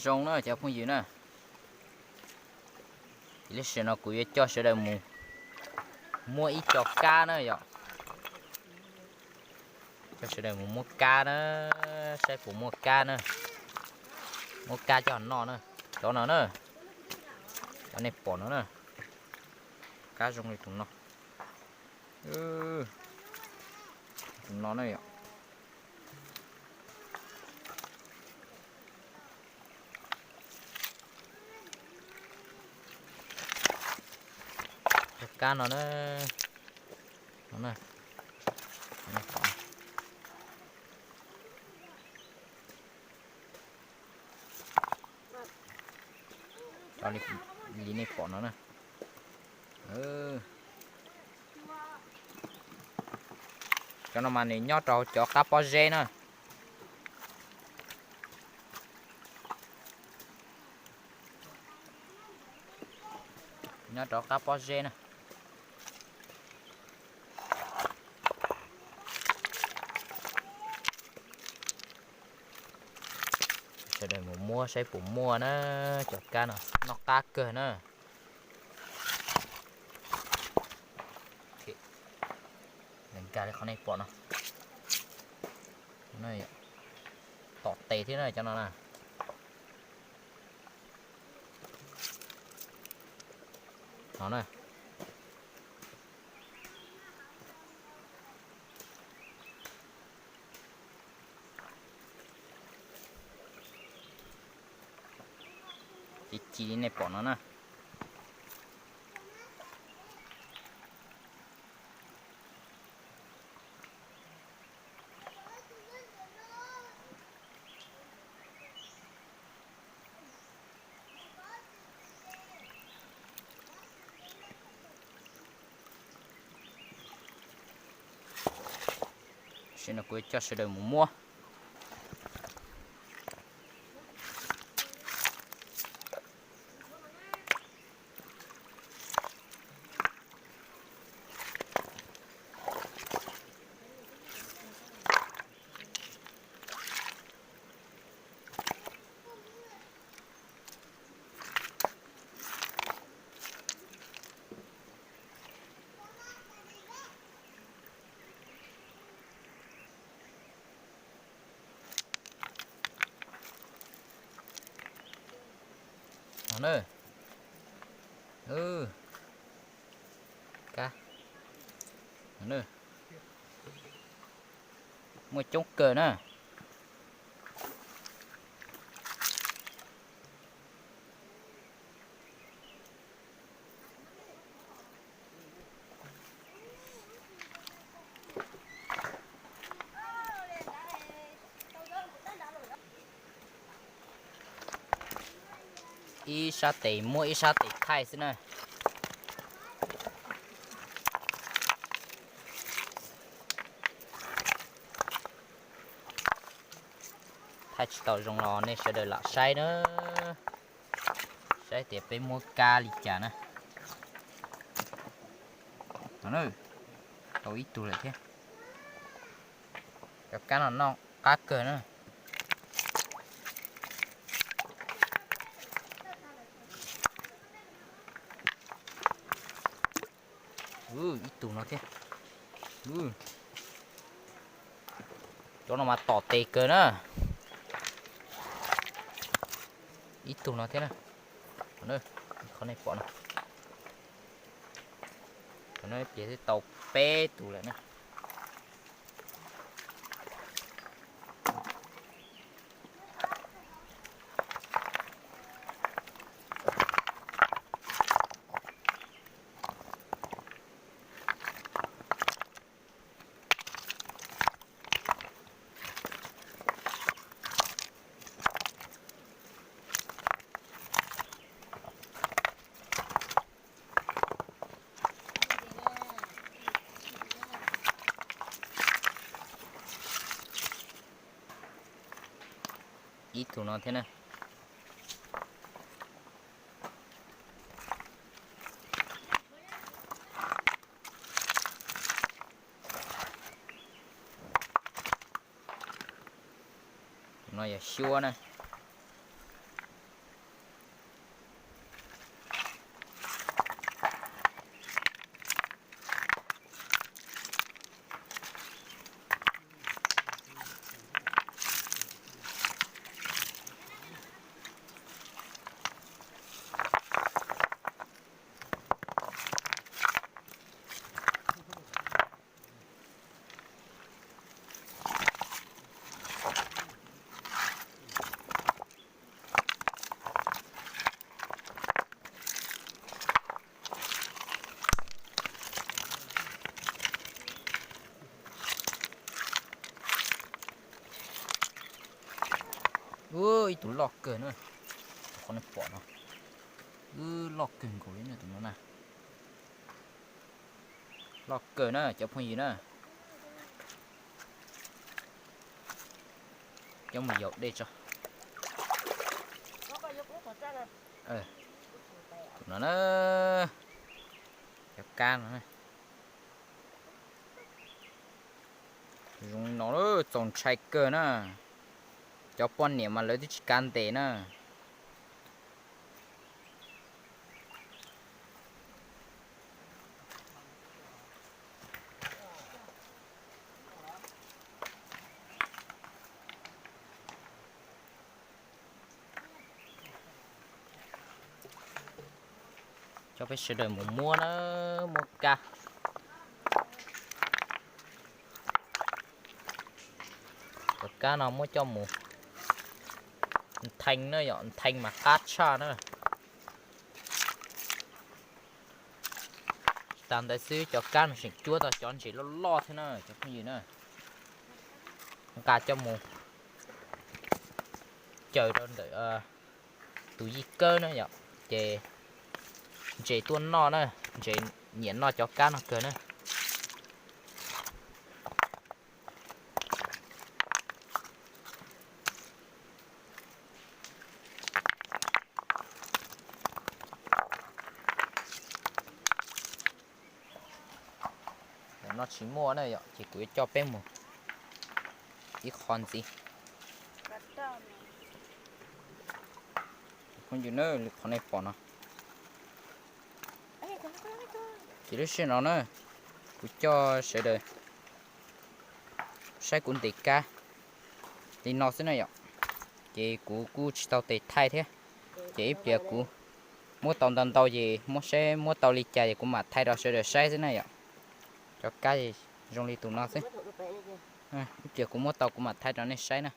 Zoo na cov phooj ywg na, lub sij hawm no kuv yuav coj sawv daws mus muab ib co kab na yom. Coj sawv daws mus muab kab na, saib puas muaj kab na. Muab kab coj noj na. Cov no na, cov nej pom no na, kab zoo li tus no. Tus no na yom. Cov kab no na, no na, li nej pom no na. Cov no mas nws nyob rau cov qab pob zeb na. Nyob rau qab pob zeb na. Sawv daws mus muab saib puas muaj na. Cov kab no noj qab kawg na. Nkag li qhov nej pom no, tom tes thiab na cov no na. No na. Ci ci li nej pom no na. Tam sim no kuv coj sawv daws mus muab. Muaj coob kawg na. Ib sab tes muab ib sab tes thaij xwb na. Thaij tsis tau zoo los nej sawv daws lam saib na. Saib tias peb muab kab li cas na. Tau ib tug lawm thiab. Cov kab no noj qab kawg na. Ib tug no thiab. Cov no mas tom tes kawg na. Ib tug no thiab na. Qhov nej pom no, qhov no ces twb tau peb tus lawm na. Ib tug no thiab na. Tus no yog xyuab na. Ib tus loj kawg na, qhov nej pom no, wb loj kawg nkaus li na tus no na. Loj kawg na cov phooj ywg na. Coj mus yaum dej tso. Tus no na, cov kab no. Zoo no txaus ntshai kawg na. Cov poj niam mas lawv twb tsis kav ntes na. Coj peb sawv daws mus muab na, muab kab. Cov kab no muab coj mus nthee na yom, nthee mas qab tshaj na. Tsis tas ntawd xwb, cov kab no tseem cuab tau cov ntses loj loj thiab na cov phooj ywg na. Nqa coj mus caw rau ntawm tus yij kawb na yom, ces ntses tuaj noj na, ntses nyiam noj cov kab no kawg na. Ntawm no tsis muaj na yom, ces kuv yuav coj peb mus ib qho ntxiv. Phooj ywg na, qhov nej pom no, ces lub sij hawm no na, kuv coj sawv daws saib kuv ntes kab li no xwb na yom. Ces kuv kuj tsis tau tes thaij thiab, ces ib pliag kuv muab tau ntau ntau ces muab saib muab tau li cas ces kuv mam thaij rau sawv daws saib xwb na yom. Cov kab zoo li tus no xwb. Ib pliag kuv muab tau kuv mam thaij rau nej saib na.